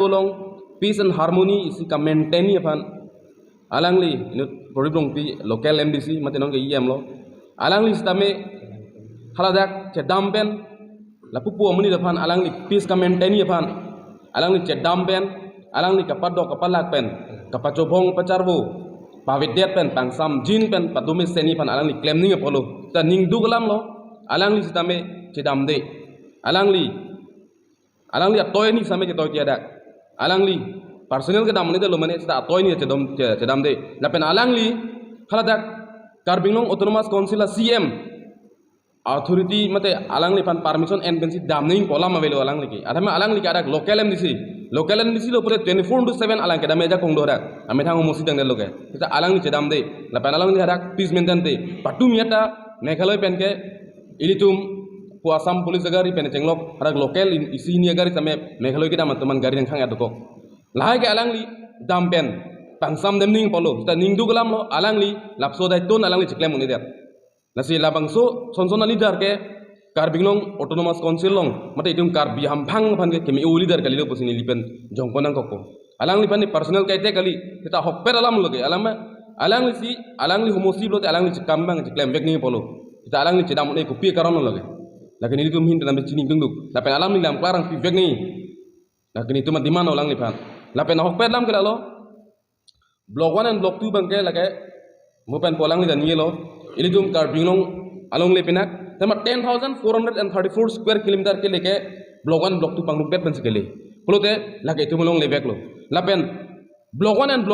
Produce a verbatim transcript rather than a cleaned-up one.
along peace and harmony isi ka-maintain aphan alangli inut Prodip Rongpi local M D C mate non ke E M lo. Alangli sitame haladak chedam pen lapu pu amonit aphan alangli peace ka-maintain aphan alangli chedam pen alangli kapadok kapalak pen kapachobong pacharvo pavedet pen pangsamjin pen padume seni aphan alangli klemning apotlo. Ta ningduk alam lo, alangli sitame chedamde. Alangli alangli atoini sitame chetoiti hadak. Alangli personal kedam amonit lo mane sita atoini chedam che- chedamde. Lapen alangli haladak Karbi Anglong Autonomous Council a C M authority mate alangliphan permission en pensi damning pu alam avelo alangli ke. Athema alangli ke hadak local M D C. Local M D C lo pura twenty-four into seven alang kedam ajak kongdo hadak. Amethang homosti tangdet lo ke. Sita alangli chedamde. Lapen alangli hadak peace maintain de. Patumi ata Meghalaya pen ke ilitum pu Assam Police agari pen chenglok hadak local in isi hini agari sitame Meghalaya kedam atum aphan gari nangkhang adokok. Lahai ke alangli dam pen pangsam damning apotlo. Sita ningduk alam lo, alangli lapuson daiton alangli chiklem un-edet. Lasi labangso sonson a-leader ke Karbi Anglong Autonomous Council along mate itum Karbi hamphang aphan ke keme-o leader kalilo pusi neli pen jongpon nangkokpo. Alangliphan ni personal kaite kali, sita ahokpet alam lo ke, alam alangli si alangli homosti pulote alangli chikam abang chiklem vekning apotlo. Sita alangli chedam un-e kopi karon lo ke. Lake nelitum ahin tenam chini dungduk. Lapen alangli lam klarang pivekning. Lake nelitum a-demand lo alangliphan. Lapen ahokpet alam ke lalo. Block one and block two abang ke lake mo pen pu alangli dan yelo. Ilitum Karbi Anglong along le pinak tema ten thousand four hundred and thirty-four square kilometer ke lake block one block two pangrupdet pensi kele. Pulote lake itum along le veklo. Lapen block one and block